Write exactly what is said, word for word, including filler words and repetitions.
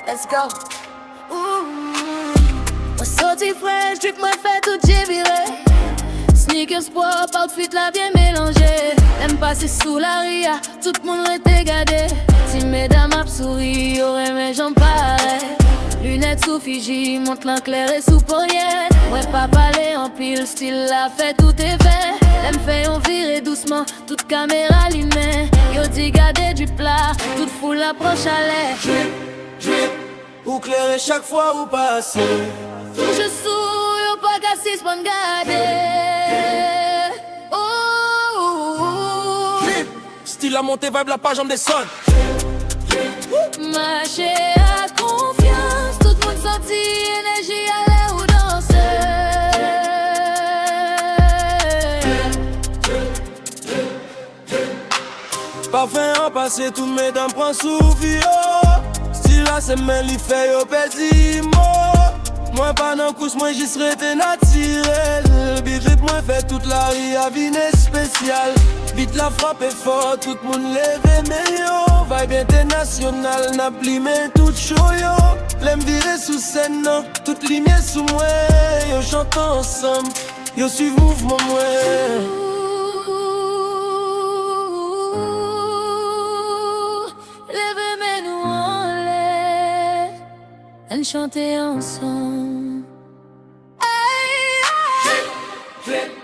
Let's go. Mwen soti fresh, drip mwen fè tout jibile. Sneakers pwòp, outfit la byen melanje. Lè m pase sou lari a, tout moun rete gade. Ti medam ap souri, yo renmen jan m parèt. Linèt sou Fiji, mont lan klere sou ponyèt. Mwen pa pale anpil, stil la fè tout efè. Lè m fè yon vire dousman, tout kamera limen. Yo di gade drip la, tout foul la pran chalè. Drip, drip, ou klere chak fwa ou pase. Toujou sou, yo pa ka sispann gade. Oh, oh, oh. Drip, stil la monte, vibe la pa janm desann. Mache ak konfyans, tout moun santi enèji a lè ou danse. Pafen an pase, tout medam pran souf yo. Stil la se men li fè yo pèdi mo. Mwen pa nan kous, mwen jis rete natirèl. Beat mwen fè tout lari a vin espesyal. Beat la frape fò, tout moun leve men yo. Vibe entènasyonal, n ap limen tout show yo. Lè m vire sou sèn nan, tout limyè sou mwen. Yo chante ansanm, yo swiv mouvman mwen. Leve men nou anlè, ann chante ansanm. Hey, hey.